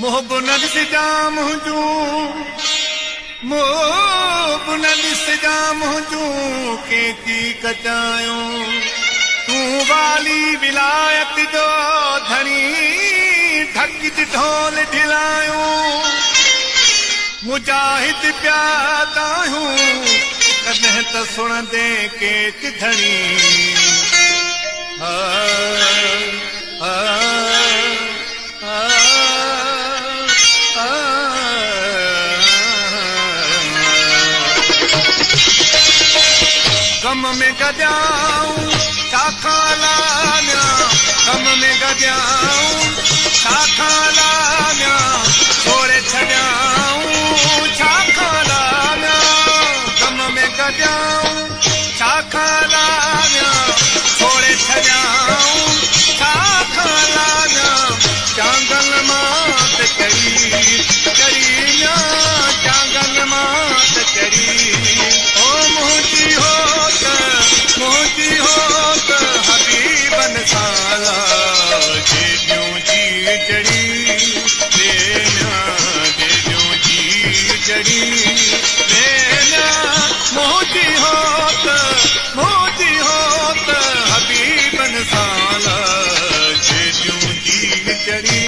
محب نه ڏسجان منهنجون، محب نه ڏسجان منهنجون ڪيچي ڪچايون. تون والي ولايت جو ڌڻي، ڍڪج ڍول ڍلايون. مجاهد پيا دانهيون، ڪڏهن ته سڻندين ڪيچ ڌڻي. ها ها غم ۾ گڏيائون ڇا کان لاڃان، غم ۾ گڏيائون ڇا کان لاڃان، ڇوڙي ڇڏيائون ڇا کان لاڃان، غم ۾ گڏيائون ڇا کان لاڃان، ڇوڙي ڇڏيائون ڇا کان لاڃان، چانگن مان ته چڙهي چڙهي ميان، چانگن مان ته چڙهي، او منهنجي هوت، منهنجي هوت حبيبن سان لا، جيڏيون جيء چڙهي وي ميان، جيڏيون جيء چڙهي وي ميان، منهنجي هوت.